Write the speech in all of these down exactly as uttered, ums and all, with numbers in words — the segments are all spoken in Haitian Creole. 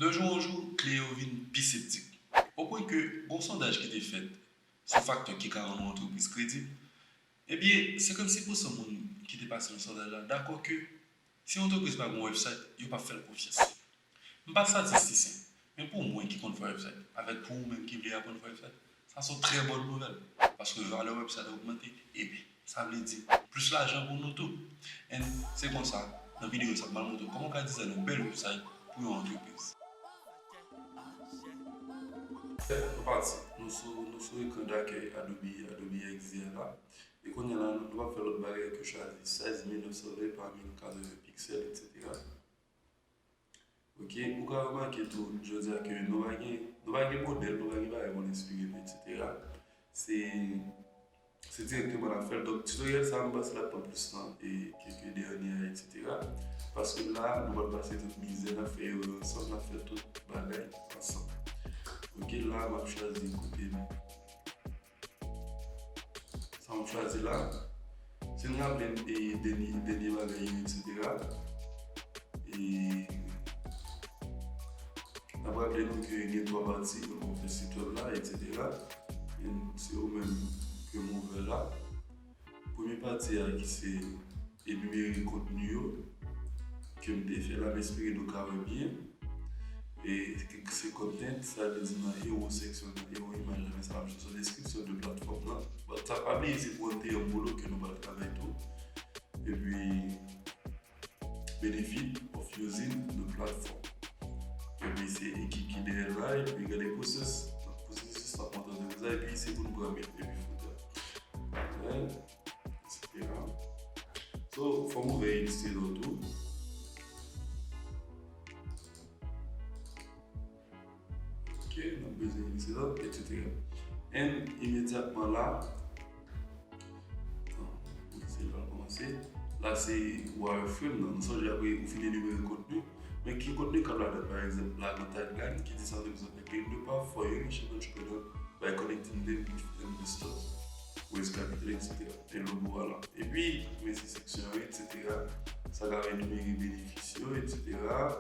De jou an jou, kliyan yo vin pi septik. O pwen ke gon sondaj ki te fèt sou faktè ki ka rann yon antrepriz kredib, ebyen, senkannsèt pousan moun ki te pase nan sondaj la dakò ke si yon antrepriz pa gen yon website, yo p ap fè l konfyans. M pa statistisyen, men pou mwen ki konn fè website, avèk pou ou menm ki vle aprann fè website, sa se yon trè bòn nouvèl, paske valè website la ogmante, epi sa vle di plis lajan pou nou tou. And se konsa, nan videyo sa, m pral montre w kòman w ka dizayne yon bèl website pou yon antrepriz. Nou pati, nou sou, nou sou ekran dakèy Adobe, Adobe X D R la. E kounye a la, nou pa fè lòt bagay ke chwazi sèz mil nèf san ven pa mil katreven piksèl, etsetera. Ok, ou ka remake tou, jodi a ke nou pa gen, nou pa gen modèl, nou pa gen bagay pou n enspire nou, etsetera. Se, se dirèkteman n ap fè l. Donk, tutorial sa, m panse l ap pran plis tan e ke, ke dènye a, etsetera. Paske la, nou pral pase tout mizè, n ap fè erè ansanm, n ap fè tout bagay ansanm. Ok, la, m ap chwazi kote m Sa m chwazi la, si n raple n, e, dènye, dènye bagay yo, etsetera. E n ap raple nou ke gen twa pati, nou fè sit wèb la, etsetera. E se yo menm ke m ouvè la. Premye pati a ki se enimere kontni yo ke m te fè la, m espere nou ka wè byen. E se content, sa vle di nan ewo seksyon, nan ewo imaj la, men sa ap jwe sou description de platform nan. But sa pa bliye, se pou Ethereum Polo ke nou pral travay tou. Epi, benefit of using the platform. Epi se ekip ki dèyè la, epi gade pwosès, pwosesis la pou antrepriz la, epi se pou nou pran epi footer. Alright. Etsetera. So, fò m ouvè Illustrator tou. Ok, n ap bezwen Illustrator, etsetera. And imedyatman la, se la l kòmanse. La se wireframe nan. Nou sonje apre ou fin enimere kontni, men ki kontni k ap ladan? Pa egzanp, la gen tagline ki di sa, pa egzanp, ke nou pa for young entrepreneur by connecting them with investors, raise capital, etsetera. E logo a la. Epi, men se seksyon yo, etsetera. Sa ka enimere benefis yo, etsetera.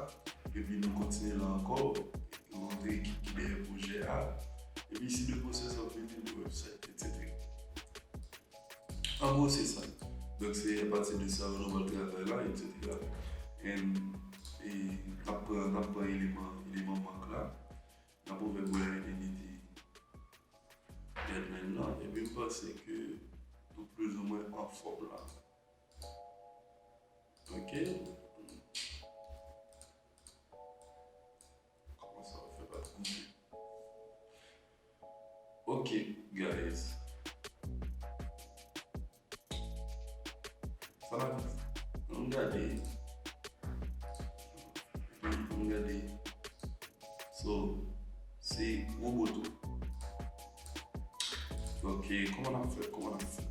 Epi nou kontinye la ankò, nou montre ki, ki dèyè pwojè a. Epi si the process of building the website, etsetera. An gwo, se sa. Donk, se apati de sa nou pral travay la, etsetera. And, e, n ap pran, n ap pran eleman, eleman mank la. N ap ouvè brand identity guideline lan, epi m panse ke nou plizoumwen anfòm la. Ok. Kòman sa fè pa t konte? Ok, guys. Sa la, ann gade. Ann gade. So, se robot ou. Ok, kòman n ap fè? Kòman n ap fè?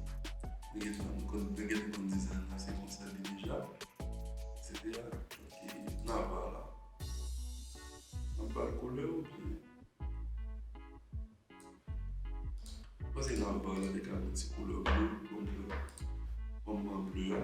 Nou gentan, nou konn, nou gentan konn dizay la, se konsa li deja. Etsetera. Ok, nava la. N ap ba l koulè oubyen? Mwen panse nava la te ka yon ti koulè ble, bon, ble. Bon, mwen ble a.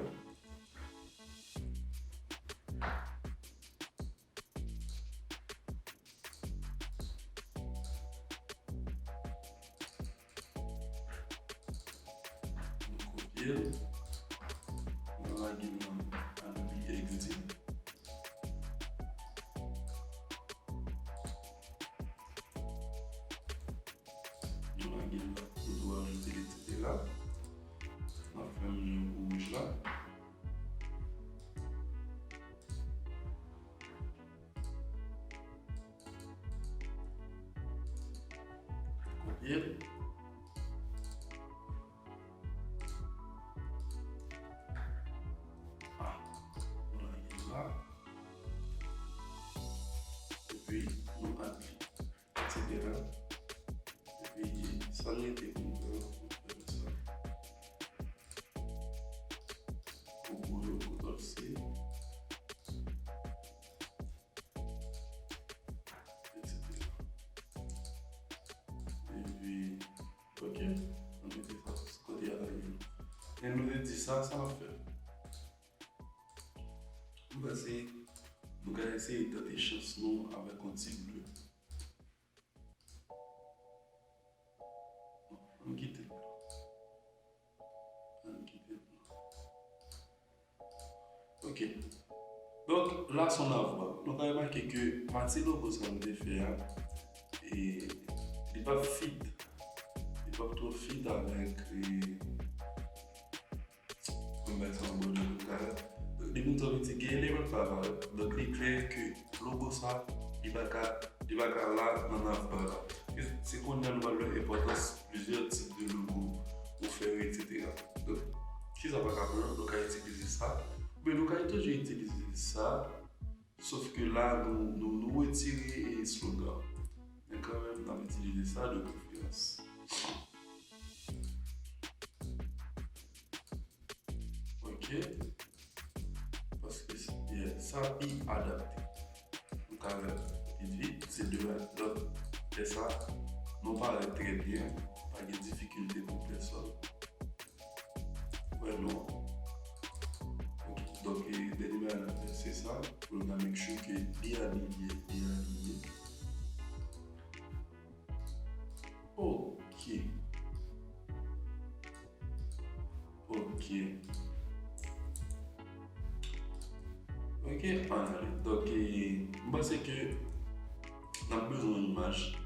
Nou kopye l. Nou lage l nan Adobe X D. Nou lage l la, nou tou ajoute l, etsetera. N ap fè menm jan pou wouj la. Kopye l. Ah, nou lage l la. Epi, nou add li. Etsetera. Epi, sa n rete pou nou fè, nou fè sa. Pou gwo yo, kontwòl C. Etsetera. Epi, ok, nou mete sa sou kote a la. E nou te di sa, sa n ap fè. M panse nou ka eseye tante chans nou avèk yon ti ble. Ann kite l. Ann kite l. Ok. Donk, la se yon avwa. Nou ka remake ke pati logo sa m te fè a, e, li p ap fit. Li p ap twò fit avèk, e, Mwen bay sa yon bon nout kare. Donk, depi nou t ap di gen eleman k pa valab. Donk, li klè ke logo sa, li pa ka, li pa ka la nan navbar la. Se kounye a nou pral wè enpòtans plizyè tip de logo ou fè yo, etsetera. Donk, kisa pa ka pran, nou ka itilize sa. Men nou ka toujou itilize sa. Sof ke la, nou, nou, nou retire slogan. Men kanmenm, n ap itilize sa de preferans. Ok. Paske s-, yeah, sa pi adapte. Nou ka wè vit vit, se de la, donk, lè sa, nou parèt trè byen, pa gen difikilte pou pèsòn. Wè non. Ok, donk, e, dènye bagay n ap fè, se sa, pou nou make sure ke li alinye, li alinye. Ok. Ok. Ok, ann ale. Donk, e, m panse ke n ap bezwen yon imaj. N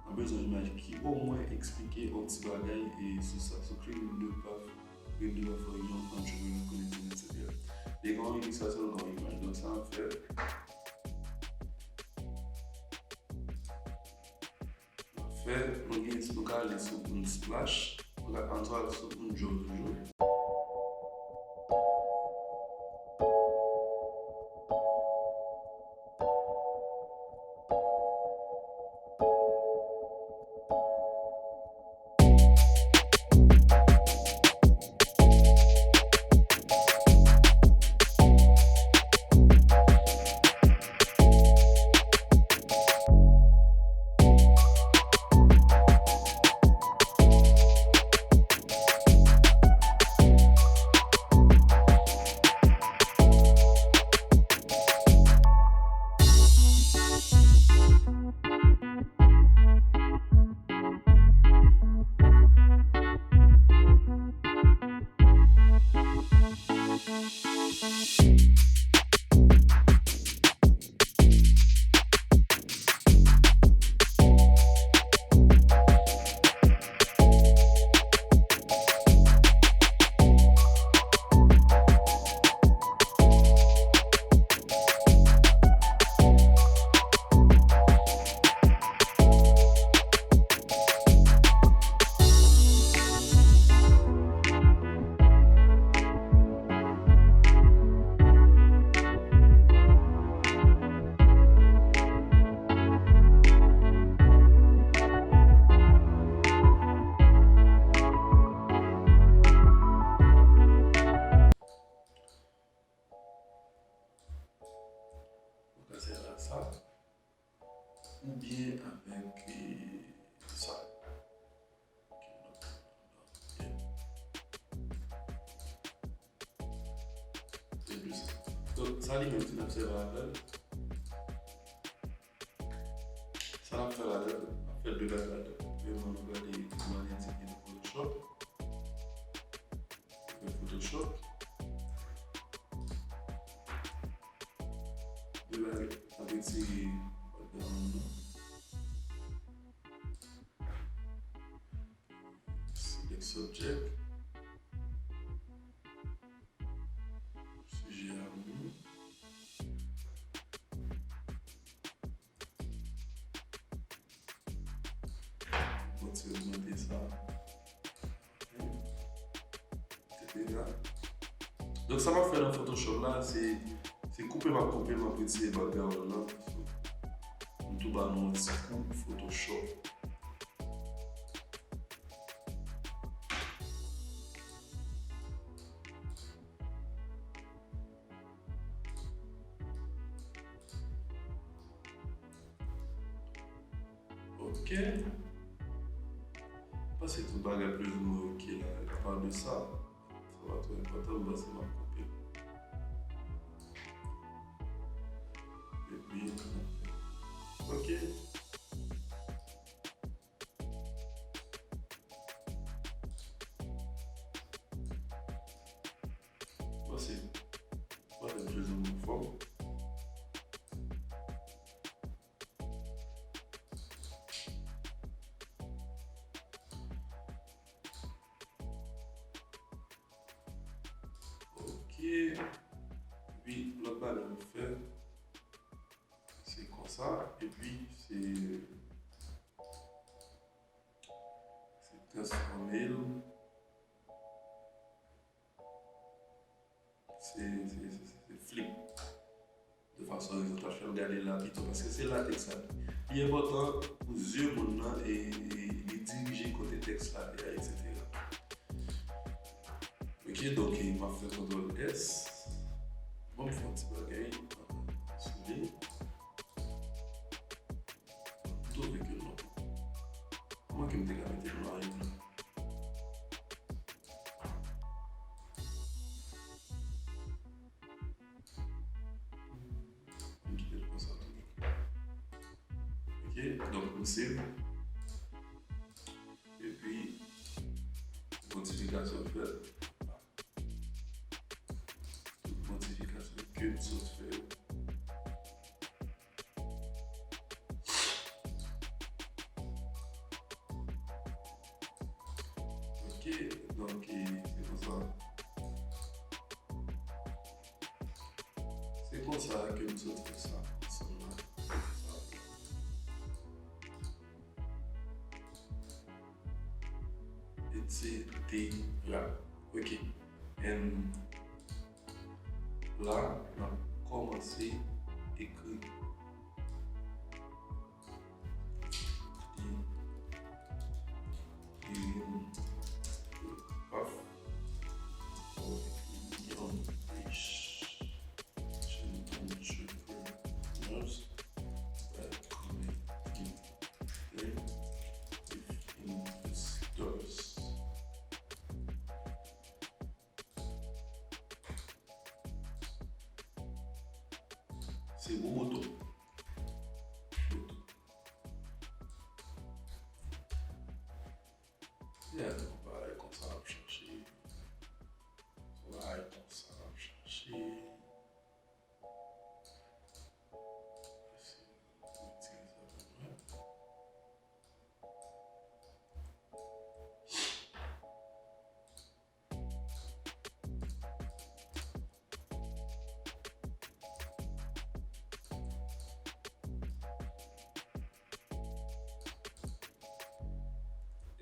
ap bezwen yon imaj ki omwen eksplike yon ti bagay, e, sou sa, sou creating the path, creating the path for your entrepreneur connecting, etsetera. Li gen yon ilistrasyon, li gen yon imaj. Donk, sa n ap fè, Fè, nou gen, nou ka ale sou Unsplash, nou ka antre sou Undraw toujou. Ou ka sèvi ak sa. Oubyen avèk, e, sa. Se plis. Donk, sa li menm, si n ap sèvi avè l, sa n ap fè ladan l, n ap fè de bagay ladan l. Premyèman, nou gade kòman li entegre nan Photoshop. Fè Photoshop. De bagay, n ap retire background nan. Select subject. Sijè a moun. Bon, ti ogmante sa. Etsetera. Donk, sa m ap fè nan Photoshop la, se, se koupe m ap koupe, m ap retire background lan. M tou ba nou yon ti kou Photoshop. Ok. M panse tout bagay plizoumwen ok la. Apa de sa, sa pa twò enpòtan, m panse m ap koupe. Epi, ok. Epi, lòt bagay nou fè, se konsa, epi se, se transfòme l, se, se, se, se flip de fason orizontal. Fè m gade la pito, paske se la tèks la. Li enpòtan pou zye moun nan e, e li dirije kote tèks la ye a, etsetera. Ok, donk, e, m ap fè kontwòl S. Bon, m fè yon ti bagay sou li. M twouve ke non. Kòman ke m te ka mete l nan ayik la? M kite l konsa tou. Ok, donk, m save. Epi, modifikasyon fèt. Tout modifikasyon ke m sot fè yo. Ok, donk, e, se konsa. Se konsa ke m sot fè sa. Ansanm la. Etsetera. Ok. And la, n ap kòmanse ekri. Paf. Yon page. Entrepreneurs that connecting them with investors. Se Roboto. Roboto. Yeah, bagay konsa ap chache. Bagay konsa ap chache.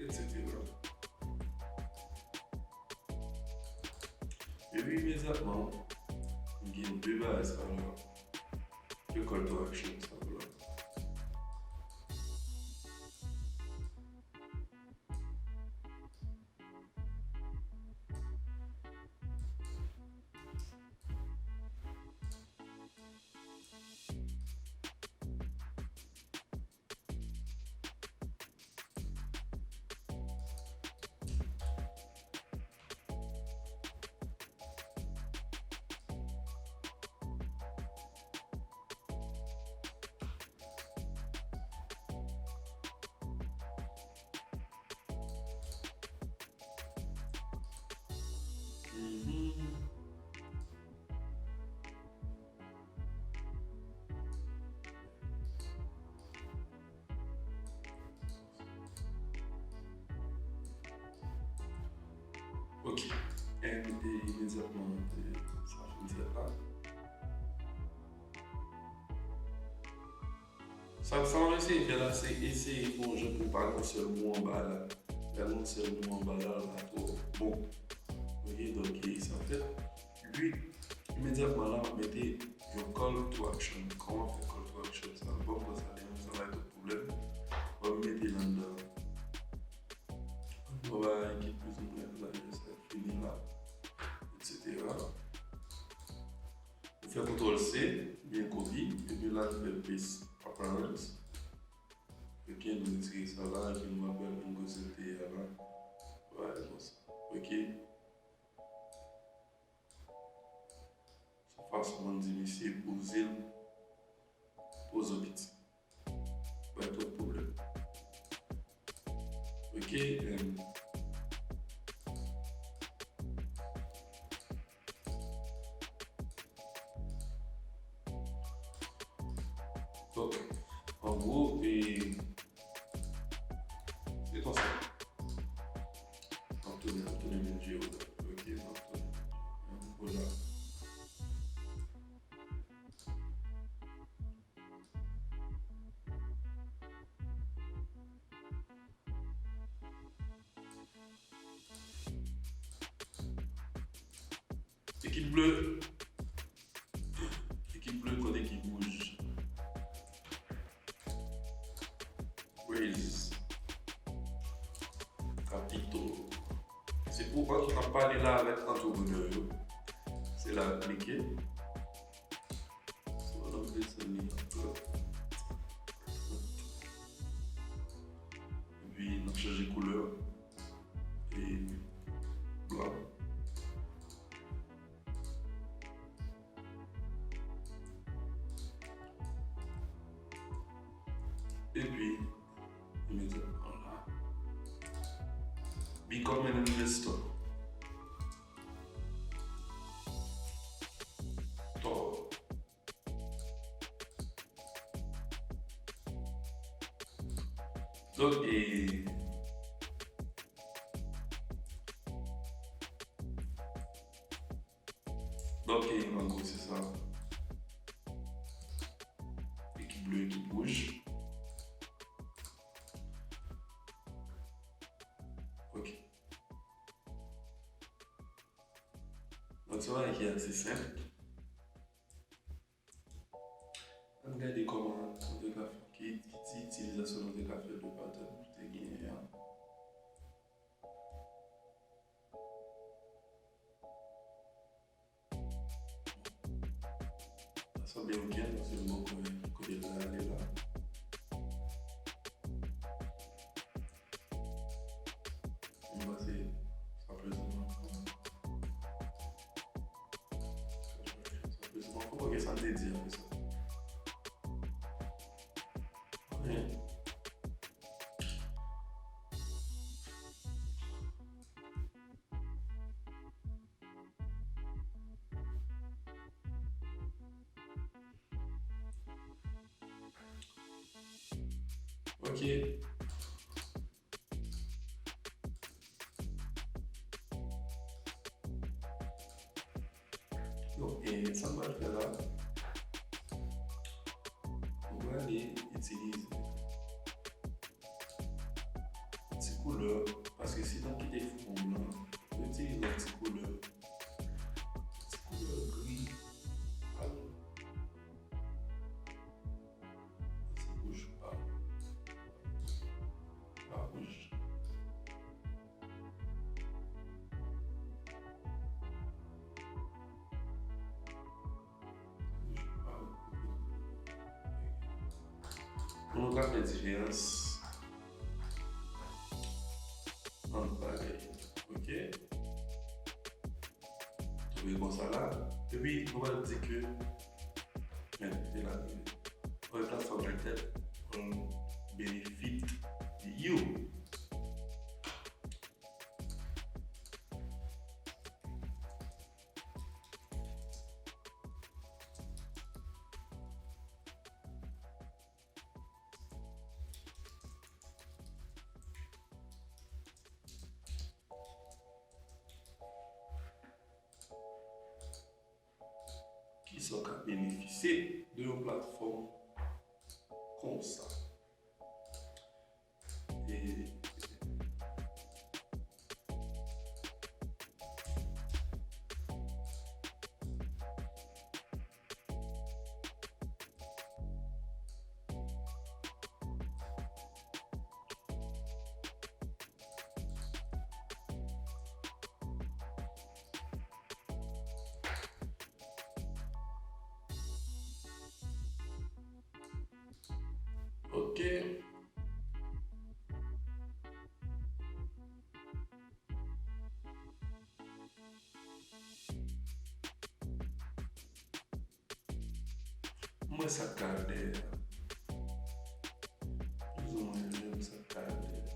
Etsetera. Epi imedyatman, m gen de bagay sa la. De call to action sa la. Mhm. Ok. And, e, imedyatman, e, sa fin fèt la. Sa, sa m ap eseye fè la, se eseye fè yon jan pou pa gen yon sèl mo anba la. Lè gen yon sèl mo anba la, l pa twò bon. Ok, donk, e, sa fèt. Epi, imedyatman la, m ap mete yon call to action. Kòman fè call to action sa? Bon, bon, sa deja, sa bay tout pwoblèm. Bon, m mete l anndan. Bon, bagay ki plizoumwen la, sa fini la, etsetera. Nou fè kontwòl C, oubyen kopi, epi la, nou fè paste appearance. Ok, nou retire sa la, epi nou ap pran moun kote l te ye a la. Bagay konsa. Ok. Se yon fason pou n di misye poze l, poze w piti. Bay twòp pwoblèm. Ok, and donk, an gwo, e, se konsa. N ap tounen, n ap tounen vin jere w la. Ok, n ap tounen. Yon kou la. Ekip ble. Ekip ble kont ekip wouj. Raise. Capital. Se pou, ok, n ap pale la avèk entrepreneur yo. Se la klike. So, n ap desann li ankò. Epi n ap chanje koulè. E blan. Epi, imedyatman la, become an investor. Tò. Donk, e, donk, e, an gwo, se sa. Ekip ble, ekip wouj. Ok. Donk, se yon bagay ki ase senp. Ann gade kòman nou te ka fè, ki, ki ti itilizasyon nou te ka fè de pattern nou te genyen an. Sa sanble ok, paske m poko wè kote l prale la. M panse sa prezan. Sa prezan. Ok, sa m te di apre sa. Ok. Ok. Donk, e, sa m pral fè la, m prale itilize ti koulè, paske si n ap kite fon blan, nou itilize yon ti koulè, ti koulè gri, pa nou. Ti wouj pa, pa wouj. Pou nou ka fè diferans ant bagay yo, ok? Twouve konsa la. Epi, nou pral di ke, men, se la, anpil platfòm entèt, on benefit you. Kisa w ka benefisye de yon platfòm konsa? E, ok. M wè sa k ka dèyè a. Plizoumwen menm sa k ka dèyè a.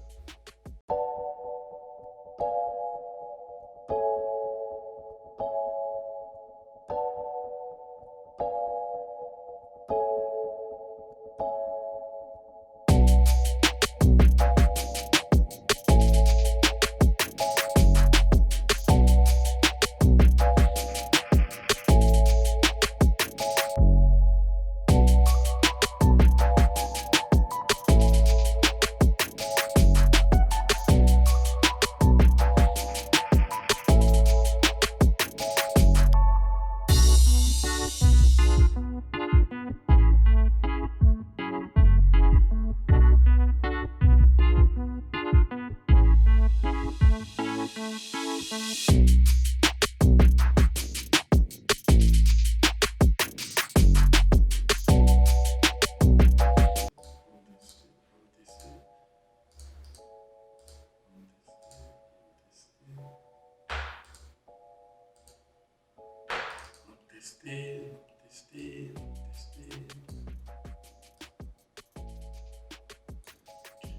Teste, teste, teste.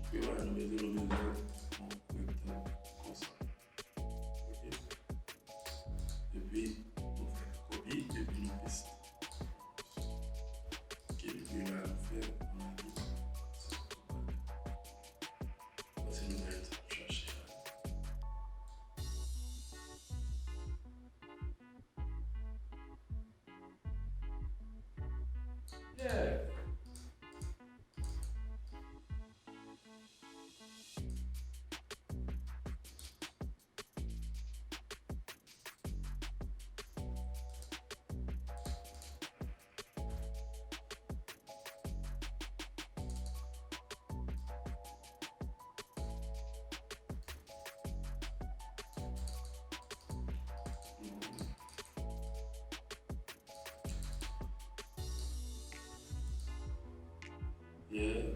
Premye bagay nou bezwen, nou bezwen yon rektang konsa. Ok. Epi, nou fè kopi, epi nou peste. Ok, epi la, nou fè, nou mete. Pase nou bay sa nou chache a. Yeah. Yeah.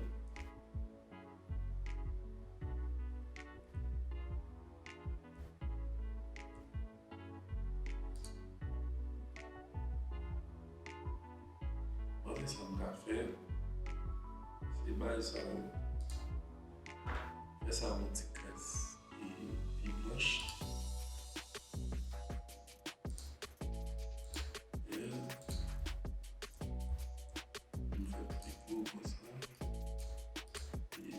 Bon, se sa m ka fè. Se bay sa yo. Fè sa yon ti kras pi blanch. Yeah. M fè pi gwo konsa. E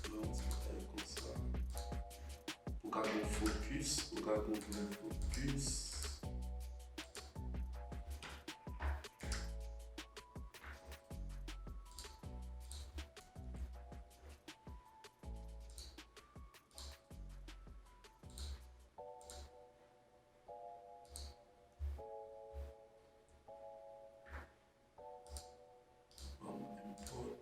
fè yon ti bagay konsa. Pou ka gen fokis, pou ka gen vrè fokis. Ban m import.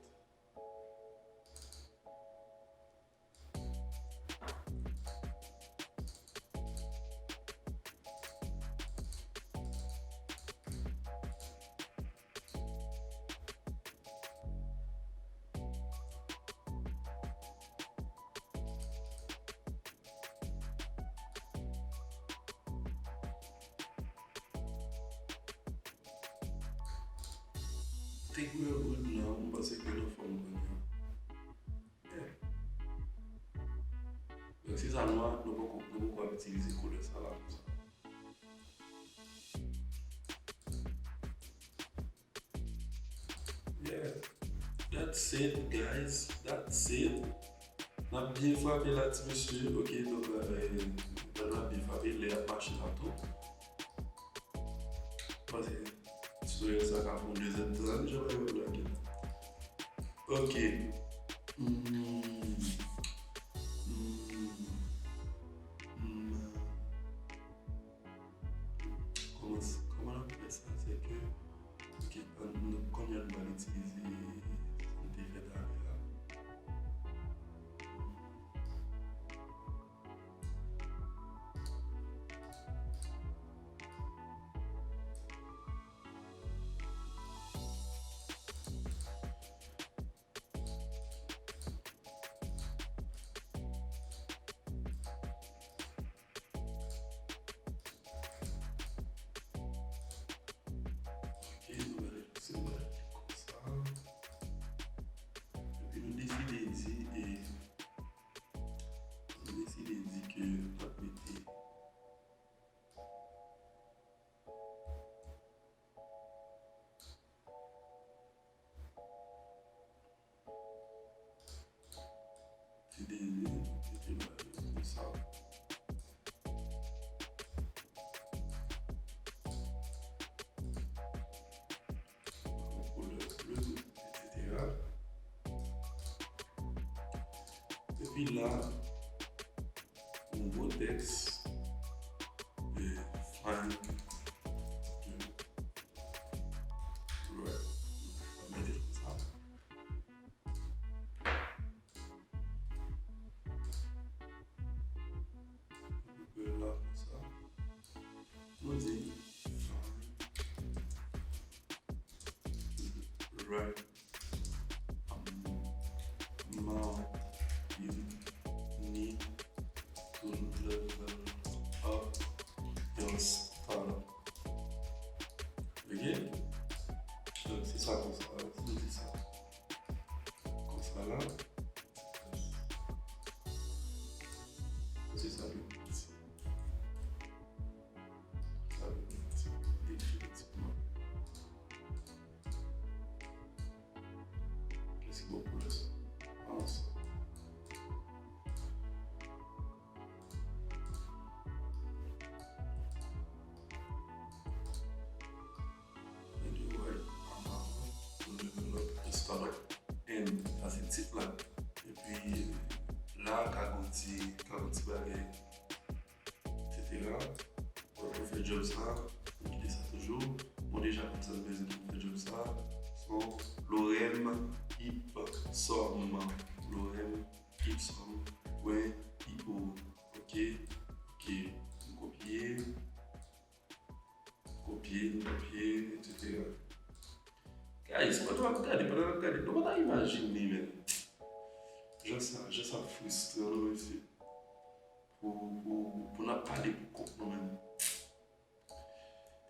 Te koulè gold lan, m panse ke nan fòm kounye a. Yeah. Donk, si sa nwa, nou poko, nou poko ap itilize koulè sa la konsa. Yeah. That's it, guys. That's it. N ap byen frape la, ti mesye. Ok, donk, euh, n ap byen frape lè y ap mache la tou. Paske tutoriel sa ka fè yon de zèdtan, jan mwen yo blage. Ok. Hmm. Hmm. Hmm. Kòman, kòman n ap fè sa? Se ke, ok, an, nou, kounye a nou pral itilize sa n te fè talè a. Ok, nou gade, se nou gade konsa. Epi nou deside di, e, nou deside di ke n ap mete Ti dele, mete bagay konsa. Koulè ble, etsetera. Epi la, yon gwo tèks, e, fine. Right. Mwen mete l konsa. Mwen la konsa. Nou di, right. Amount you need to level up your style. la. Se sa ki piti. Sa ki piti. Definitivman. Kèk bon koulè sa. Avanse. Anyway, um, nou develop a startup. And sa se tit la. Epi la, ka gon ti, ka gon ti bagay, et cetera. Bon, nou fè job sa, nou kite sa toujou. Bon, deja konn sa nou bezwen pou fè job sa. So, lorem ipsum, lorem ipsum pwen io. Ok, ok. Nou kopye. Kopye, nou kopye, et cetera. Guys, pandan n ap gade, pandan n ap gade, nou pa ta imajine, men. Jan sa, jan sa fristran, non, mesye. Pou, pou, pou n ap pale pou kont nou menm.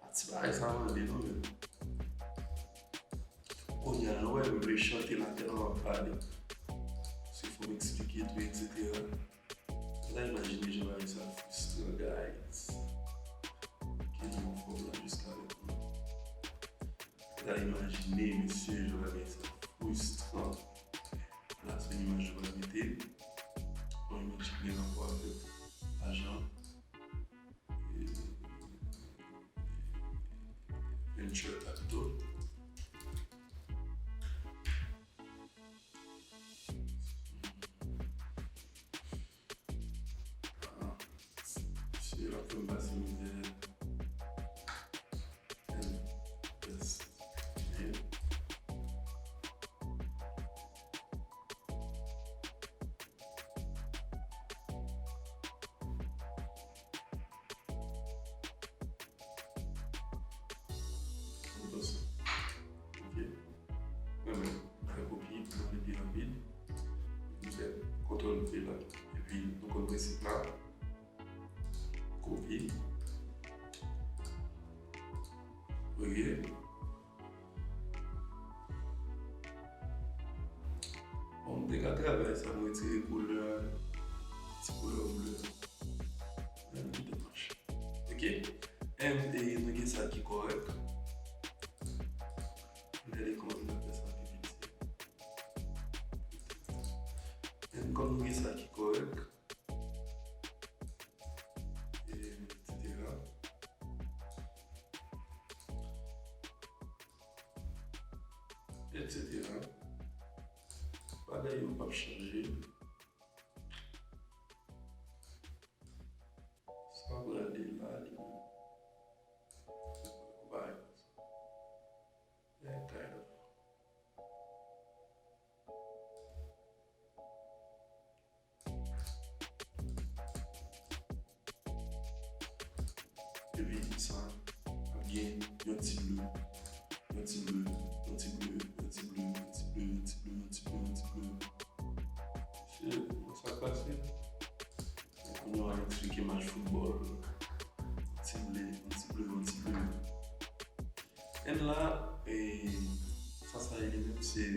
Pa ti bagay sa mande, non, men. Kounye a, nou wè, m vle chante lakay nou ap pale. Se fò m eksplike tou, et cetera. Ou ta imajine jan bagay sa fristran, guys. Ki nan fòm la jiska mentnan. Ou ta imajine, mesye, jan bagay sa fristran. La, se yon imaj yo pral mete. Yon imaj ki gen rapò avèk lajan. E, venture capital. Se la fè m pase mizè. Yes. Ou panse? Ok. Mwen menm, fè kopi, mwen pi rapid. Epi fè kontwòl V la. Epi nou konn prensip la. Kopi. Ok. Bon, m te ka travay sa, m retire koulè, ti koulè ble. Men li te mache. Ok? M, e, nou gen sa ki kòrèk. Gade kòman nou fè sa pi piti. M, kòm nou gen sa ki kòrèk, e, et cetera. Et cetera. Bagay yo p ap chanje. Sa prale la, li menm. Bagay konsa. Yeah, kind of. Epi sa ap gen yon ti ble, yon ti ble, yon ti ble, yon ti ble, yon ti ble, yon ti ble, yon ti ble, yon ti ble, yon ti ble. Se sa k pase. Kounye a, w al eksplike match foutbòl. Yon ti ble, yon ti ble, yon ti ble. And la, e, sa, sa ye li menm, se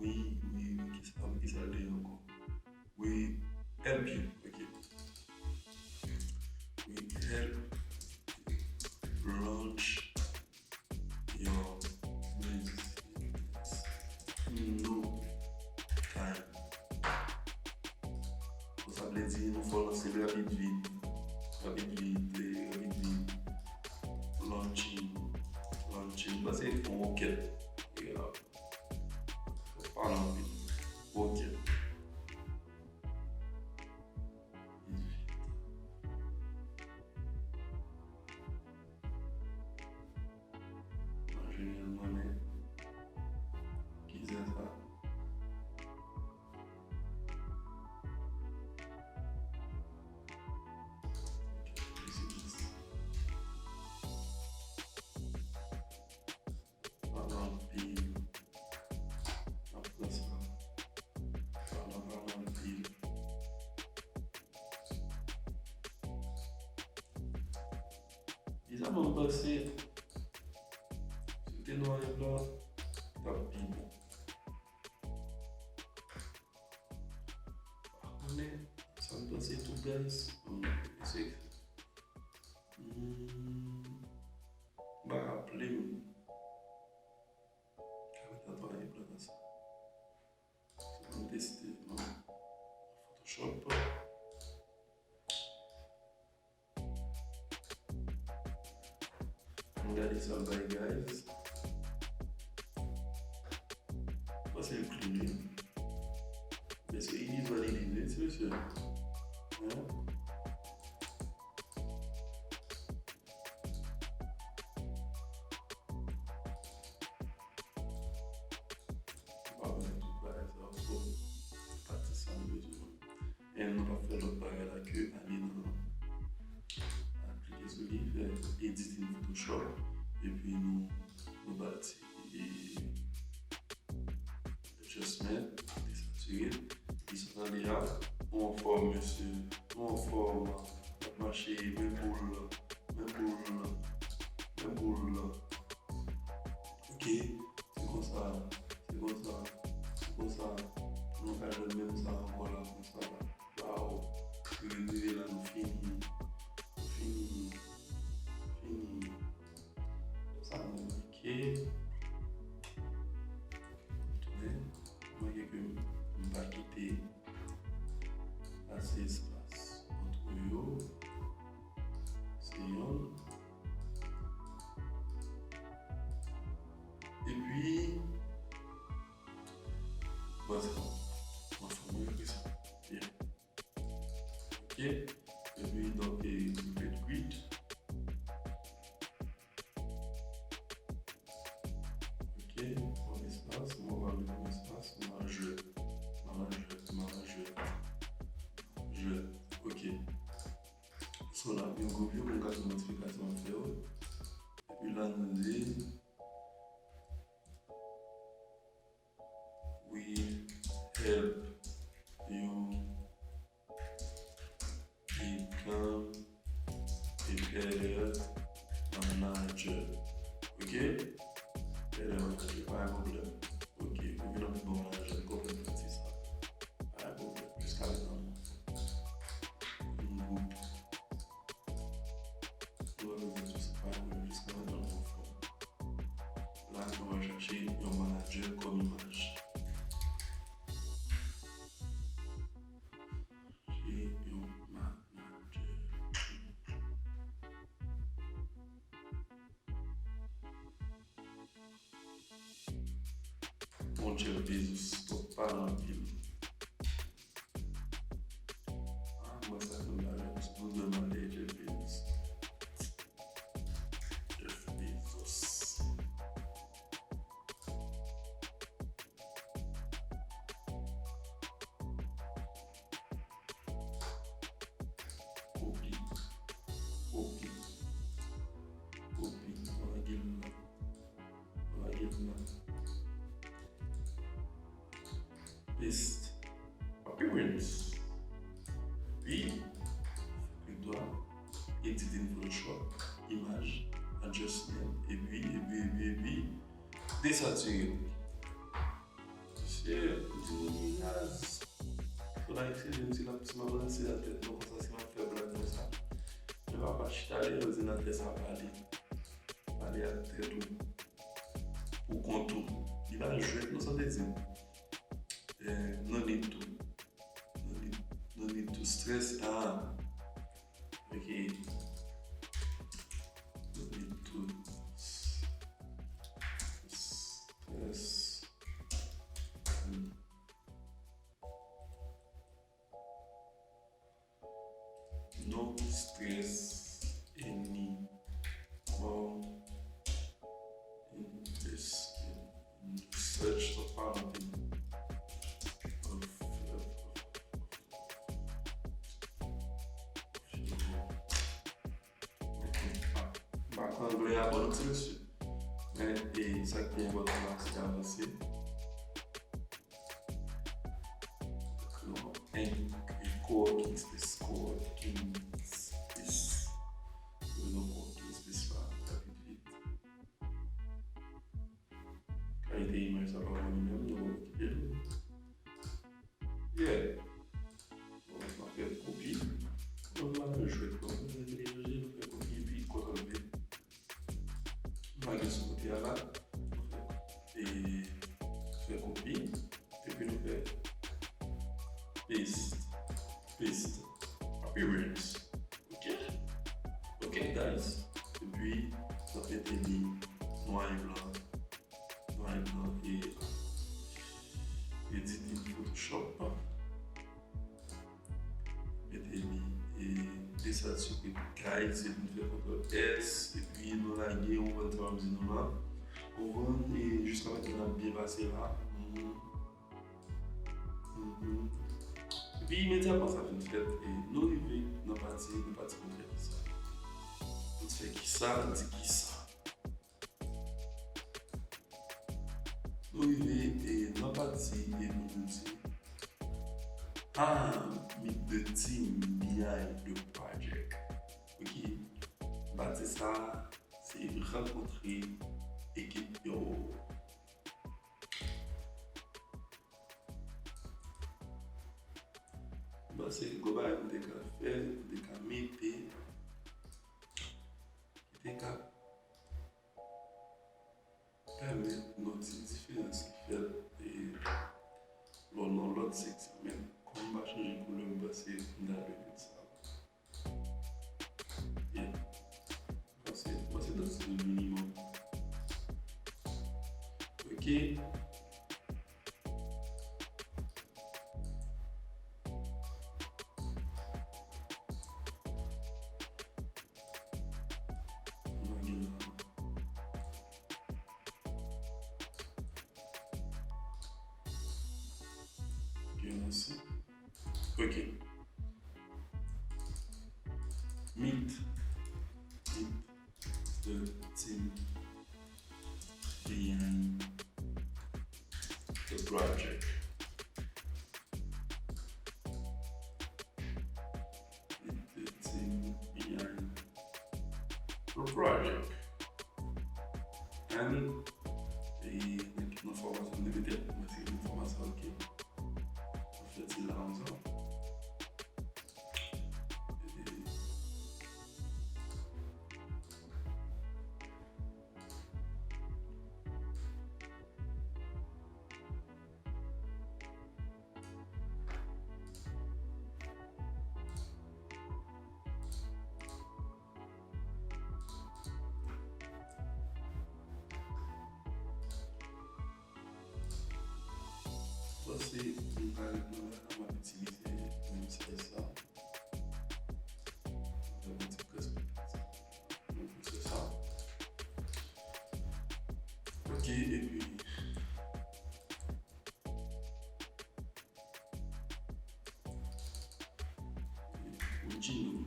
Wi, wi, wi, kisa, wi, kisa l te ye ankò? We help you, ok. We help launch your business. No time. Bon, sa vle di nou fè w lanse l rapid vit. Rapid vit, eh, rapid vit. Launching, launching. Sa se yon wokèt. Yeah. Fò w pale anpil. Wokèt. Vit vit. An jeneral, mwen menm, ki zen sa? Pale anpil. Nan prens lan. Pale, pale anpil. Bizarman, m panse, si w te nan rèv la, t ap pi bon. Pa konnen sa m panse tou, guys. Ann ese. Hmm, m pa raple m. Kamera twa e plan sa. Ann teste nan Photoshop. Ann gade sa l bay, guys. Mwen se l clean wi. Men se it is what it is, wi, ti mesye. Hein? Ou pa bezwen tout bagay sa yo, so, pati sa nou bezwen. And nou p ap fè lòt bagay la ke ale nan, klike sou li, fè edit in Photoshop, epi nou, nou ba l ti, e, adjustment, desatire, epi sa tande a, nou anfòm, mesye, nou anfòm, n ap mache, men boul, men boul, men boul. Ok, se konsa, se konsa, se konsa. Nou ka jwenn menm sa ankò la, konsa la. Waw, rive, rive la, nou fini, nou fini, fini. Sa nou manke. Tounen, manke ke m pa kite ase espas ant yo. Se yonn. Epi, bon, se bon. Bon, fò mwen ekri sa. Byen. Ok. Epi, donk, e, repeat grid. Ok. Yon espas. Mwen va met yon espas. Mwen va jwe. Mwen va jwe. Mwen va jwe. Jwe. Ok. So, la, yon gwo vye pou m ka fè modifikasyon m fè yo. Epi la, nou di, we help you become a better manager. Ok? Better manager, pa gen pwoblèm. Ok, ou vin ap bon manager, konprann pati sa. Pa gen pwoblèm. Jiskaprezan, yon gwoup. Nou ap vin sou sa, pa gen pwoblèm, jiskaprezan nou anfòm. La, nou va chache yon manager kòm imaj. Chache yon manager. Bon, Jeff Bezos, twòp pale anpil. Ah, mwen sa ke m pa renmen, se pou de mande Jeff Bezos. Jeff Bezos. Kopi. Kopi. Kopi. Mwen lage l la. Mwen lage l la. Paste. Appearance. Pi, klik dwat, edit in Photoshop, imaj, adjustment, epi, epi, epi, epi, desatire. Mesye, ou di nou li raz. Fò n eskize m si l ap ti m ap ranse nan tèt mwen konsa, si m ap fè blag konsa. Men papa chita lè yo di nan tèt sa pale. Pale ak tèt ou. Pou kont ou. Li pa jwèt non, sa vle di. Eh, no need to. No need, no need to stress. Ah. Ok. No need to stress. Hmm. No stress anymore in this, in search of fountain. M pa konn anglè a bon non ti mesye. Men, e, sa ki pi enpòtan la, se avanse. Ann, e, co-working space, co-working space. Mwen nan co-working space la, rapid vit. Ka Mete imaj sa pa mwen menm, nou pa okipe l. Yeah. Bon, m ap fè kopi. Bon, m pa nan jwèt non, nou telanje, nou fè kopi epi kòtòl V. Nou lage sou kote a la. Nou fè, e, fè kopi. Epi nou fè paste. Paste. Appearance. Ok. Ok, guys. Epi, nou mete li nwa e blan. Nwa e blan e edit in Photoshop. Mete li e deside sou guys, epi n fè kontwòl S, epi nou lage, ou konprann sa m ap di nou la. Ou konprann, e jiska mentnan n ap byen pase la. Mhm. Mhm. Epi imedyatman sa fin fèt, e nou rive nan pati, nan pati pou n fè kisa. Pou n fè kisa, n di kisa. Nou rive, e, nan pati, e, nou di, ah, meet the team behind the project. Ok, pati sa, se rankontre ekip yo. M panse gwo bagay m te ka fè, m te ka mete, ki te ka pèmèt yon ti diferans ki fèt, e, lè w nan lòt seksyon. Men, kòm m pa chanje koulè, m panse m ta dwe met sa. Yeah. Panse, panse dat se minimòm. Ok. Ok, mèsi. Ok. Meet, meet the team behind the project. Meet the team behind the project. And, e, nan fòmasyon de petèt, mwen se yon fòmasyon, ok. Mwen fè ti la konsa. E, Panse m pa ret nan la, m ap itilize menm size sa. Mwen mete prèske mwen plis sa. Ok, epi Ou di nou.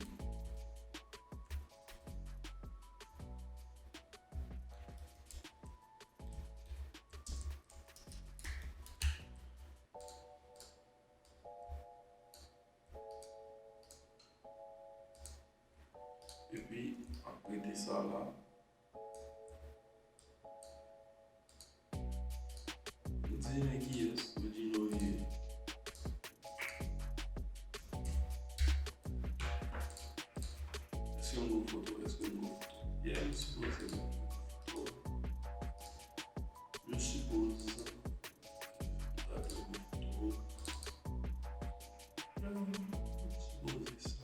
Epi, ap rete sa la. Di men kiyès, ou di nou ye. Èske m gon foto? Èske m gon foto? Yeah, m sipoze m gon foto. M sipoze m ta gon foto. M sipoze sa.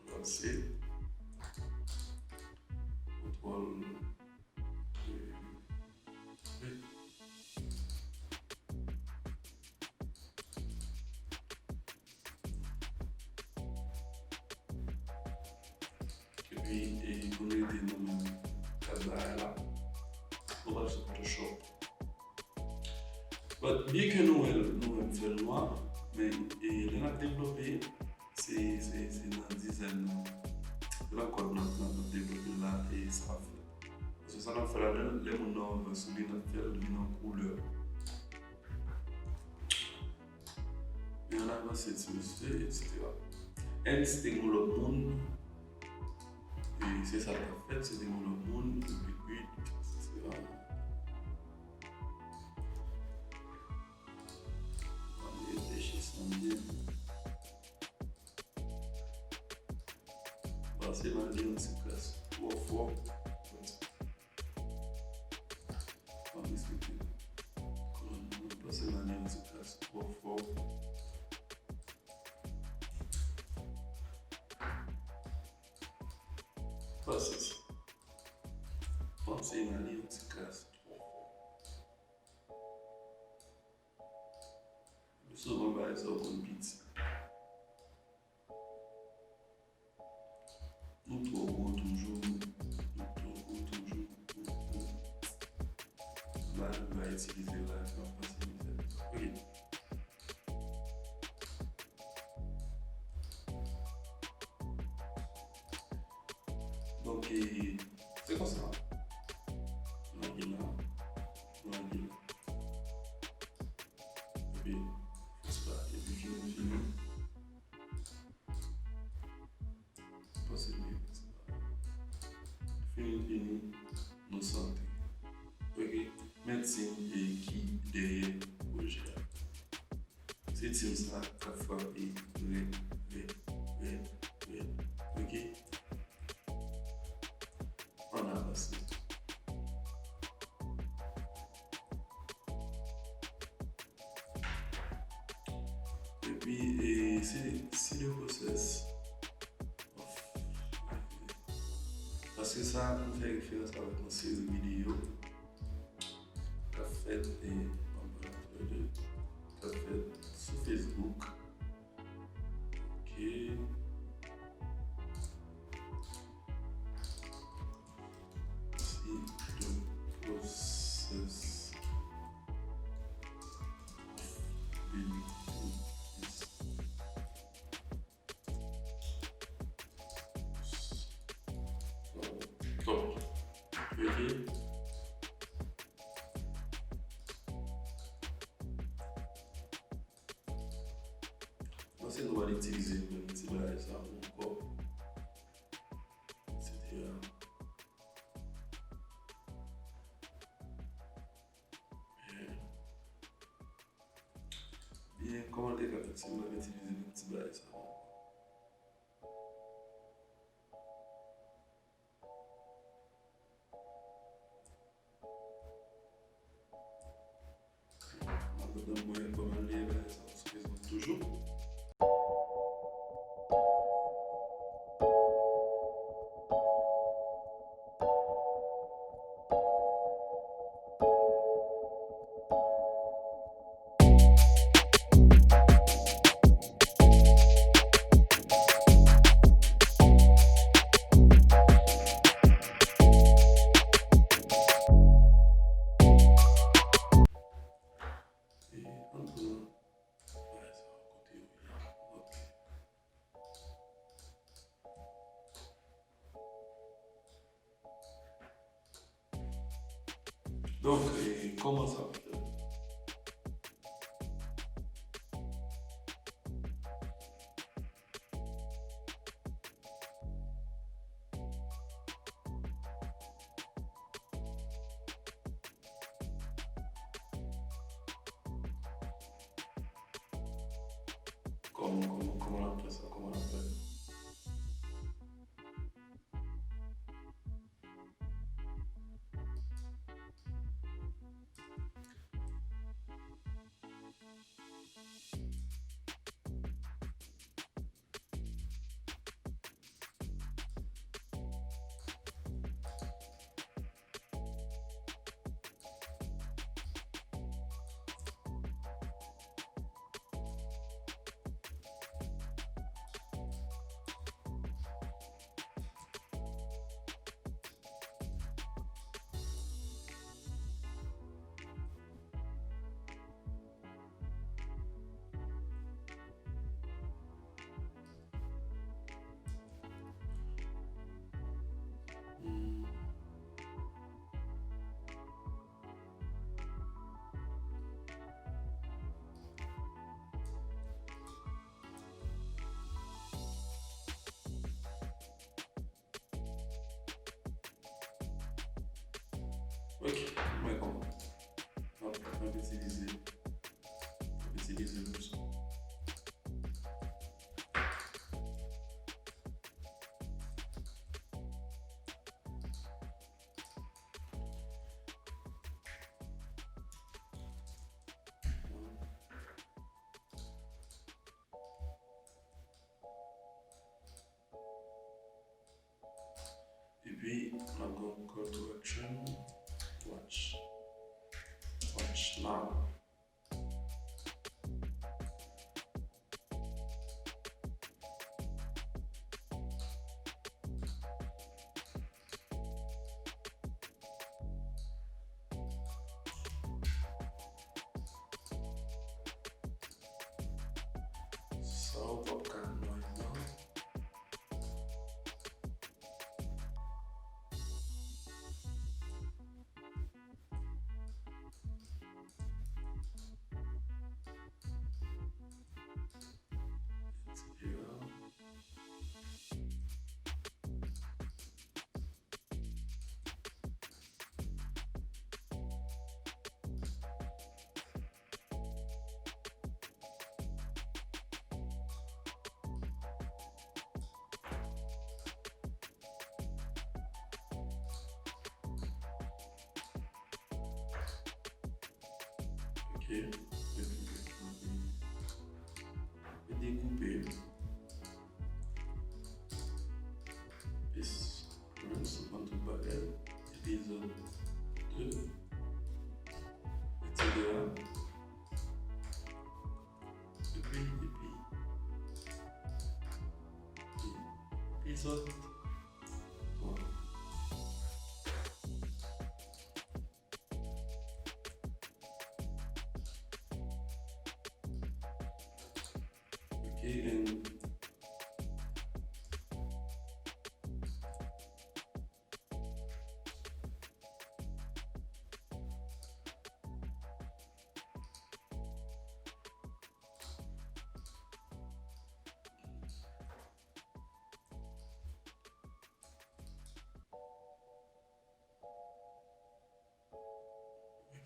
Avanse. Kontwòl, e, V. Epi, e, pou nou rete nan menm kad bagay la, nou pral sou Photoshop. But, byen ke nou wè l, nou wè l fè l nwa, men, e, lè n ap devlope, se, se, se nan dizèn nan. Se nan kòd n ap, n ap devlope la, e sa ap fèt. Paske sa n ap fè la, lè, lè moun nan anvan sou li, n ap fè l vin an koulè. Men ann avanse, ti mesye, etsetera. Ernst te gen yon lòt moun. E Se sa k ap fèt, se te yon lòt moun, epi, et cetera. Ann reflechi sa byen. Panse m al gen yon ti kras twò fò. Ann respekte. Panse m al gen yon ti kras twò fò. Panse sa. Panse m al gen yon ti kras twò fò. Souvan bagay sa yo konn piti. Nou twò gwo toujou, nou twò gwo toujou. Bagay nou va itilize la, nou ap pase mizè. Ok. Donk, e, se konsa. Lage la, lage la. Epi, fòs pa, epi fini, fini. Fini, fini, nou sante. Ok, men team, e, ki dèyè pwojè a. Se team sa k ap frape rèd, rèd, rèd, rèd. Ok? Ann avanse. Epi, e, se, se le process. Paske sa, m fè referans avèk yon seri videyo k ap fèt, e, k ap fèt sou Facebook. Ok. Si the process of building this. Top. Ok. Panse nou pral itilize menm ti bagay sa ankò, et cetera. Byen, kòmantè ka fèt si nou pral itilize menm ti bagay sa ankò. Antandan mwen, kòman l ye la, sa sou Facebook toujou. E, ann pran bagay sa yo kote yo ye. Ok. Donk, e, kòman sa ap fèt? Kòman, kòman, kòman n ap fè sa? Kòman n ap fè? Epi, m ap gen yon call to action. Watch. Watch now. Sa w p ap ka nòmal. Ok. Epi, epi dekoupe. Epi, mwen, sou kont tout bagay. Epizòd de, etsetera. Epi, epi, epi, epizòd twa. Ok, and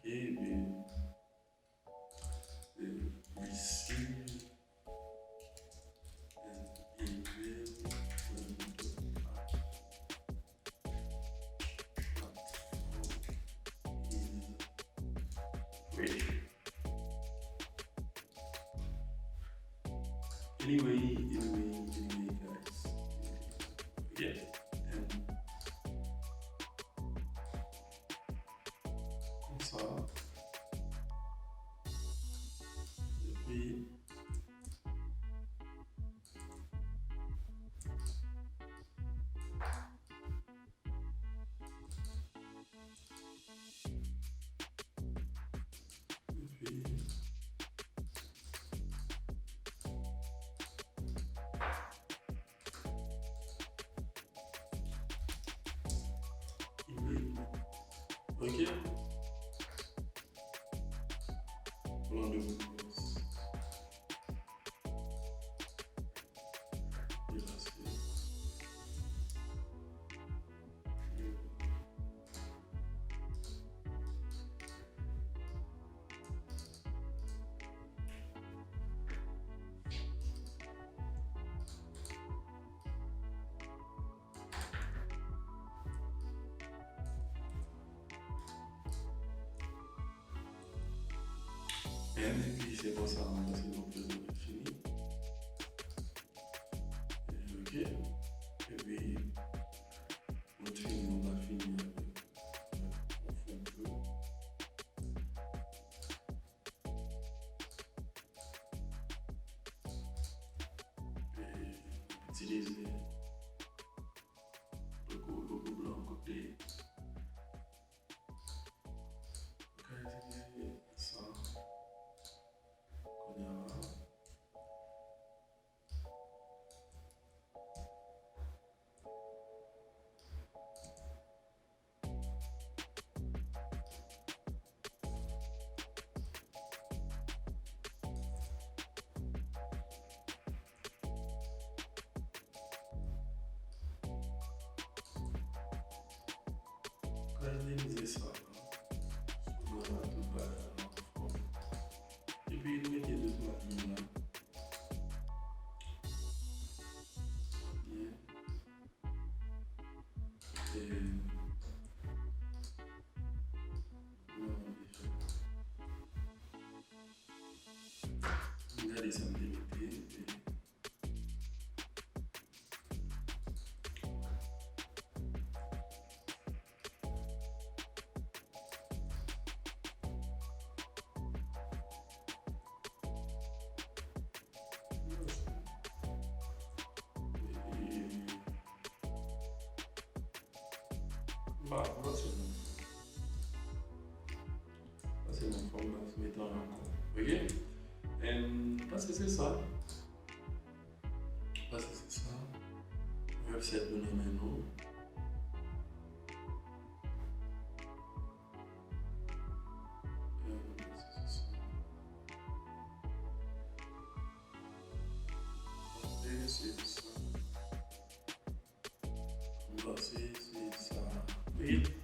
Ok, ebyen, eh, receive and email from the platform is ready. Anyway, anyway, anyway, guys. Yeah. And konsa. Epi, epi, epi, ok. Plan de réponse. And epi se konsa mwen panse nou prezante fini. Ok. Epi, nou fini, nou pa fini avèk, avèk yon fon bleu. Epi, itilize logo, logo blan kote. Ou ka itilize sa. Kounye a la. Kanalize sa. Sou dwa la, tout bagay la anfòm. Epi nou mete de twa liy la. Byen. E, nou anvi fè. Gade sa m te mete. Pa, pa pase non. Pase non, fò m pa mete anyen ankò. Ok? And, panse se sa. Panse se sa. Verb set nou nan men nou. And, panse se sa. Panse se sa. M panse se sa. Wi.